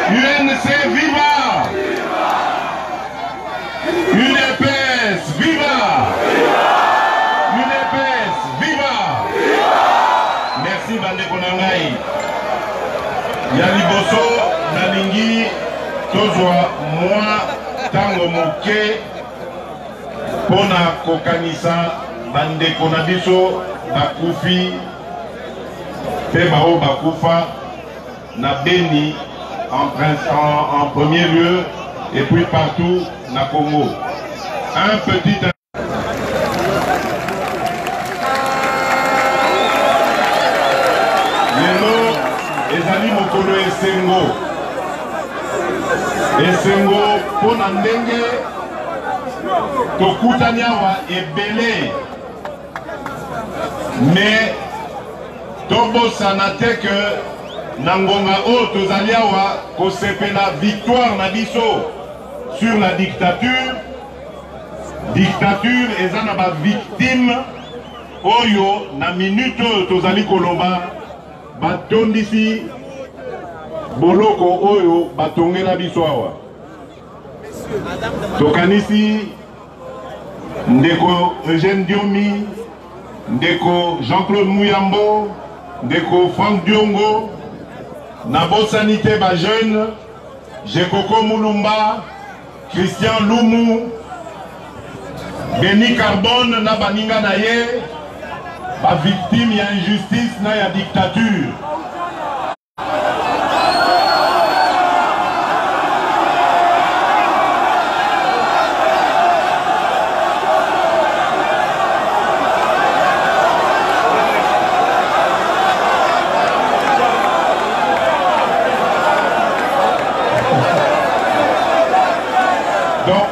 UNC viva! UDPS viva! UDPS viva! Merci bandeko na ngai. Ya liboso nalingi tozwa mwa ntango moke mpo na kokanisa bandeko na biso bakufi mpe baoyo bakufa na Beni en, en, en premier lieu et puis partout na Congo. Un petit Lelo ezali mokolo esengo esengo mpo na ndenge tokutani awa ebele Mais tobosana te que na ngonga oyo tozali awa kosepela victoire na biso sur la dictature, dictature eza na ba victimes oyo na minute oyo tozali koloba batondisi boloko oyo batongela biso awa. Tokanisi Ndeko Eugène Diomi, ndeko Jean-Claude Muyambo, ndeko Franck Diongo, nabosani te ba jeunes Jekoko Mulumba, Christian Lumu, Beni Carbone na baninga na ye, ba victimes ya injustice na ya dictature. Donc,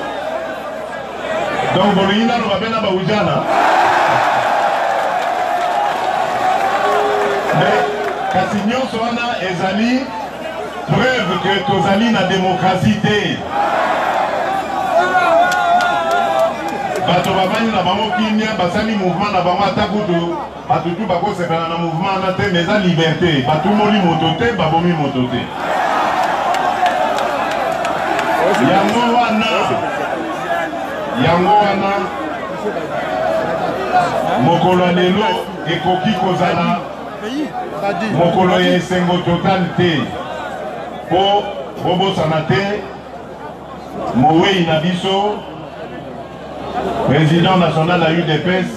donc bolingi naloba mpe na baujana mais kasi nyonso wana ezali preuve que tozali na démocratie te bato bavandi na bango kimia basali mouvement na bango ata kutu bato tu bakosepela na mouvement wana te mais eza liberté batumoli moto te babomi moto te yango wana yango wana mokolo ya lelo ekoki kozala mokolo ya esengo total te mpo bobosana te mowei na biso président national ya udps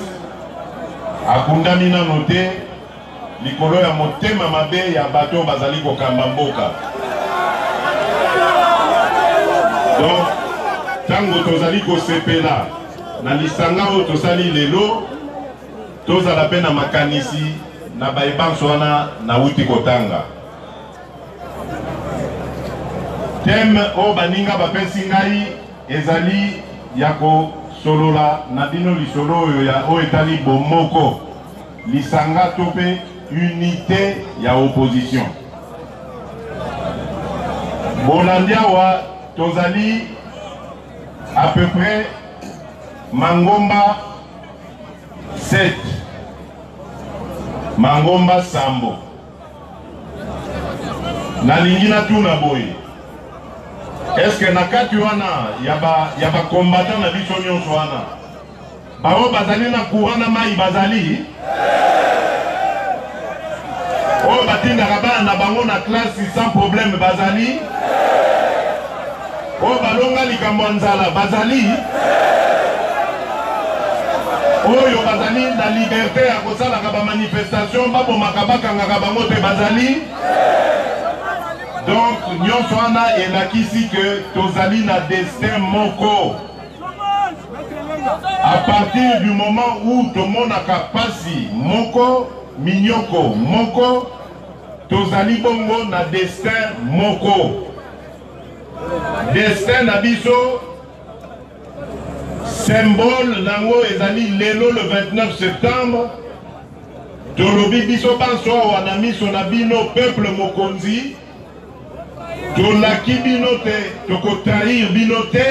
akundami nano te likolo ya motema mabe ya bato oyo bazali kokamba mboka. Donc, ntango tozali kosepela na lisanga oyo tosali lelo, tozala mpe na makanisi na baye banso wana nawuti kotanga. Thème oyo baninga bapesi ngai ezali ya kosolola na bino lisolo oyo ya oyo etali bomoko lisanga to mpe unité ya opposition. Bolandi awa tozali à peu près mangomba 7 mangomba sambo. Nalingi natuna boye, est-ce que na kati wana ya ba ya ba combattants na biso nyonso wana Baoyo bazali na courant na mayi bazali? Oyo batindaka bana na bango na classe sans problème bazali? Oyo balonga likambo ya nzala bazali? Oyo bazali na liberte ya kosalaka ba manifestation babomaka bakangaka bango te bazali? Donc nyonso wana elakisi que tozali na destin moko. À partir du moment où tomonaka pasi moko, minyoko moko, tozali bongo na destin moko. Destin na biso symbole nango ezali lelo le 29 septembre tolobi biso banso awa na miso na bino peuple mokonzi Tolaki bino te toko trahir bino te,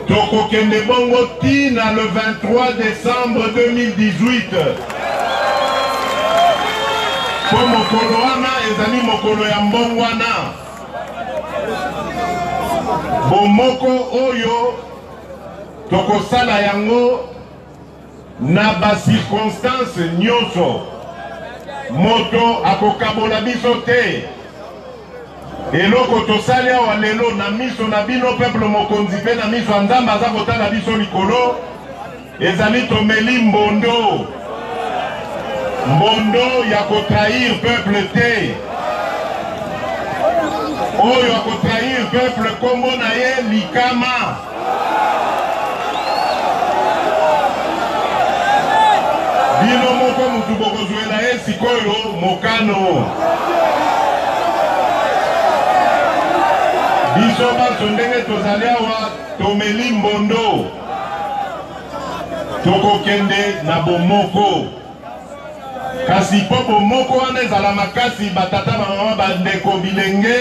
tokokende bongo ti na le 23 decembre 2018 mpo mokolo wana ezali mokolo ya mbongwana. Bomoko oyo tokosala yango na ba circonstances nyonso. Moto akokabola biso te. Eloko tosali awa lelo na miso na bino peuple mokonzi mpe na miso ya Nzambe aza kotala biso likolo ezali tomeli mbondo mbondo ya kotrahir peuple te. Oyo akotrahir peuple kombo na ye likama. Bino moko mutu bokozwela ye sikoyo mokano. Biso banso ndenge tozali awa tomeli mbondo, tokokende na bomoko. Kasi mpo bomoko wana ezala makasi, batata, bamama, bandeko, bilenge,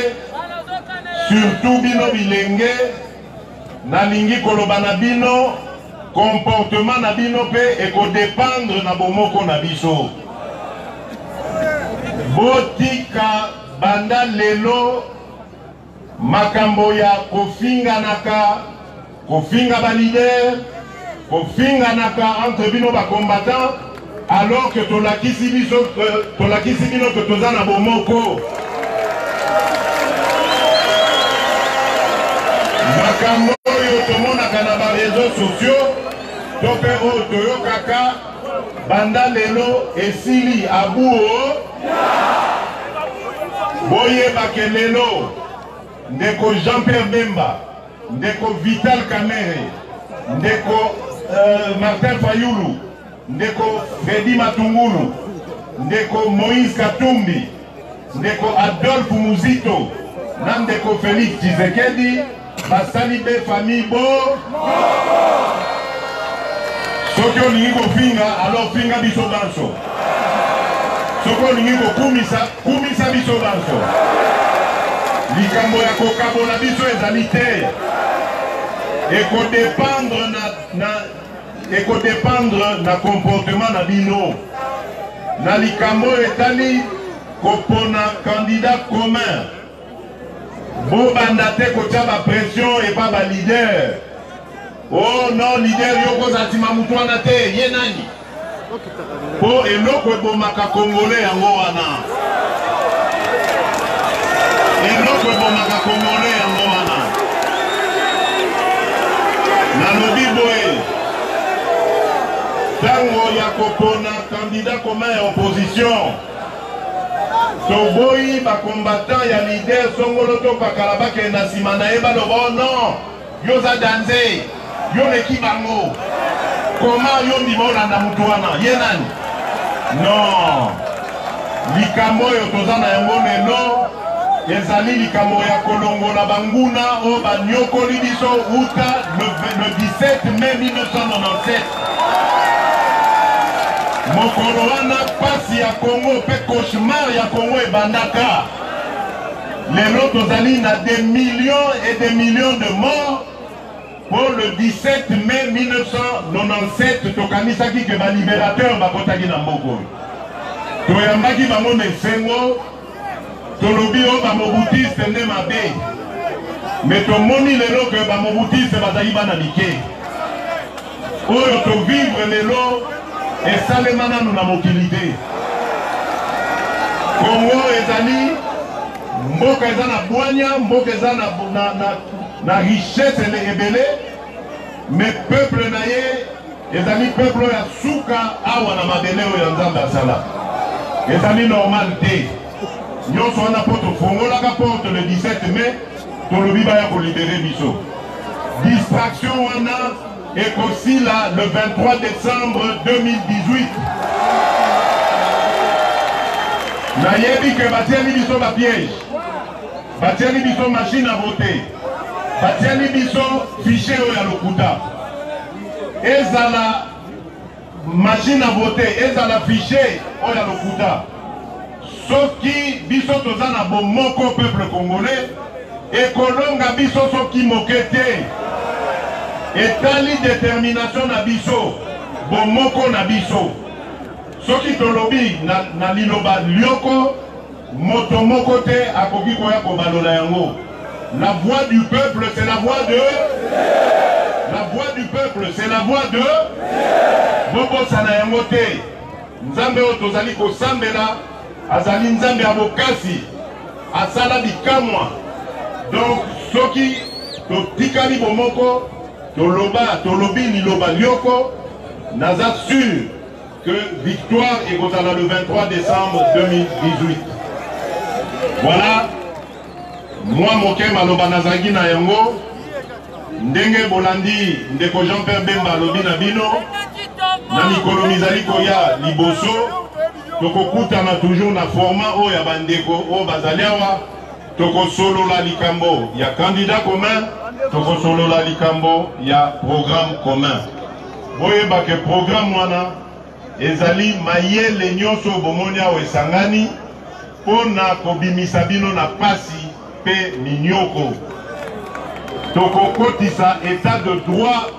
surtout bino bilenge, Nalingi koloba na bino, comportement na bino pe eko dependre na bomoko na biso. Botika banda lelo makambo ya kofinganaka, kofinga ba leader, kofinganaka entre bino ba combattants alors que tolakisi biso tolakisi bino que toza na bomoko. Makambo oyo tomonaka na ba réseaux sociaux to mpe oyo toyokaka banda lelo esili abuo. Boyebake lelo ndeko Jean-Pierre Bemba, ndeko Vital Kamerhe, ndeko Martin Fayulu, ndeko Freddy Matungulu, ndeko Moïse Katumbi, ndeko Adolphe Muzito na ndeko Felix Tshisekedi basali be famille bo. Soki olingi kofinga, alors finga biso banso. Soki olingi kokumisa, kumisa biso banso. Likambo ya kokabola biso ezali te. Ekodependre na, na, ekodependre na comportement na bino na likambo oyo etali kopona candidat commun. Bobanda te kotia ba pression epa ba leader. Oh non, leader yo kozala nsima motu wana te, ye nani? Po eloko ebomaka Congolais yango wana. Eloko ebomaka Congolais yango wana. Nalobi boye, ntango ya kopona candidat commun ya opposition, toboyi ba combattant ya leader songolo to pakala bakende na nsima na ye baloba oh non, yo oza danze, yo oleki bango, comment yo ndima olanda motu wana, ye nani? Non, likambo oyo toza na yango lelo ezali likambo ya kolongola banguna oyo banyokoli biso uta le 17 mai 1997. Mokolo wana pasi ya Congo mpe cauchemar ya Congo ebandaka. Lelo tozali na des millions et des millions de morts. Pour le 17 mai 1997 tokanisaki ke ba libérateurs bakotaki na mboka oyo. Toyambaki bango na esengo, tolobi oyo ba mobutiste nde mabe. Mais tomoni lelo ke ba mobutiste bazali bana mike. Oyo to vivre lelo esalema nanu na mokili te. Congo ezali mboka eza na bwanya, mboka eza na, na, na, na richesse ebele, mais peuple na ye ezali peuple oyo ya suka awa na mabele oyo ya Nzambe asala. Ezali normal te. Nyonso wana mpo tofongolaka porte le 17 mai, tolobi baya kolibere biso. Distraction wana ekosila le 23 décembre 2018. Nayebi ke batieli biso ba piège, batieli biso machine à voter, batieli biso fichier oyo ya lokuta. Ezala machine à voter, ezala fichier oyo ya lokuta. Soki biso toza na bomoko peuple congolais, ekolonga biso soki moke te. Etali determination na biso, bomoko na biso. Soki tolobi na, na liloba lyoko, moto moko te akoki koya kobalola yango. La voix du peuple, c'est la voix de La voix du peuple, c'est la voix de Bobosana yango te. Nzambe oyo tozali kosambela azali Nzambe ya bokasi, asala bikamwa. Donc soki totikali bomoko, toloba tolobi liloba lyoko, naza sûr que victoire ekozala le 23 décembre 2018. Voilà mwa moke maloba nazalaki na yango. Ndenge bolandi ndeko Jean-Pierre Bemba alobi na bino, na mikolo mizali koya liboso tokokutana toujours na format oyo ya bandeko oyo bazali awa. Tokosolola likambo ya candidat commun, tokosolola likambo ya programme commun. Boyeba ke programme wana ezali mayele nyonso bomoni awa esangani mpo na kobimisa bino na pasi mpe minyoko. Tokokotisa etat de droit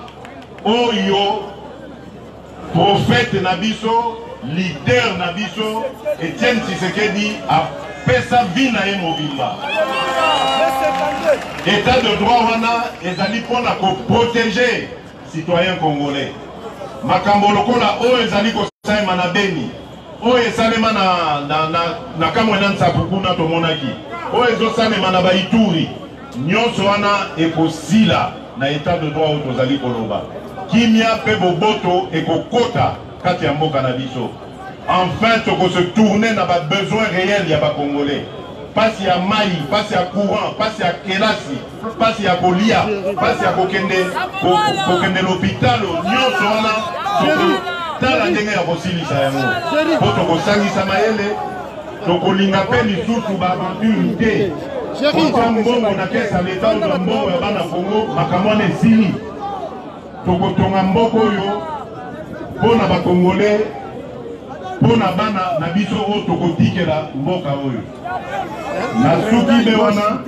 oyo prophète na biso, leader na biso Etienne Tshisekedi apesa vie na ye mobimba. Etat de droit wana ezali mpo na koproteger citoyen congolais. Makambo lokola oyo ezali kosalema na Beni, oyo esalema na, na, na, na Kamwena Nsapu kuna tomonaki, oyo ezosalema na Baituri, nyonso wana ekosila na etat de droit oyo tozali koloba. Kimia mpe boboto ekokota kati ya mboka na biso. Enfin toko se tourner na ba besoins réels ya ba Congolais. Pasi ya mai, pasi ya courant, pasi ya kelasi, pasi ya kolia, pasi ya kokende kokende lopitalo, nyonso wana tala ndenge ya kosilisa yango mpo tokosangisa mayele, tokolinga mpe lisusu ba aventure te, kotya mbongo na kesa ya leta, ozwa mbongo ya bana Kongo, makambo wana esili. Tokotonga mboka oyo mpo na bakongole, mpo na bana na biso oyo tokotikela mboka oyo. Nasuki be wana,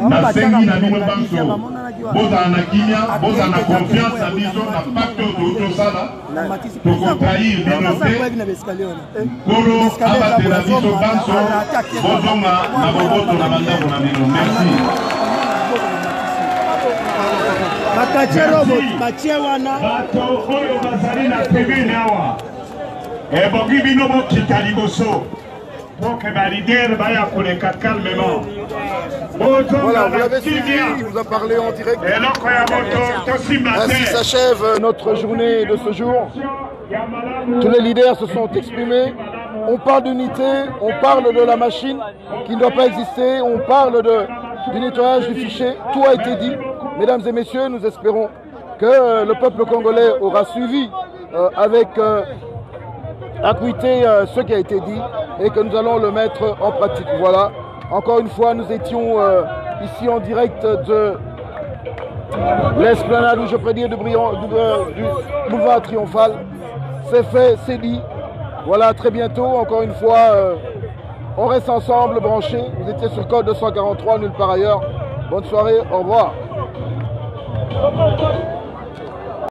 nasengi na bino banso bozala na kimia, bozala na confiance na biso na pacte oyo touti tosala. Tokotrahir bino te. Nkolo abatela biso banso, bozonga na boboto na bandako na bino. Merci. Bakatie robot batie wana. Bato oyo bazali na tribune awa, ebongi bino bokita liboso pour que ba leader baya koleka calmement. Voilà, vous l'avez suivi, il vous a parlé en direct. Ainsi s'achève notre journée de ce jour. Tous les leaders se sont exprimés. On parle d'unité, on parle de la machine qui ne doit pas exister, on parle de, du nettoyage du fichier. Tout a été dit. Mesdames et messieurs, nous espérons que le peuple congolais aura suivi avec acuité ce qui a été dit et que nous allons le mettre en pratique. Voilà. Encore une fois, nous étions ici en direct de l'esplanade, ou je pourrais dire du, du boulevard Triomphal. C'est fait, c'est dit. Voilà, très bientôt, encore une fois, on reste ensemble, branchés. Vous étiez sur code 243, nulle part ailleurs. Bonne soirée, au revoir.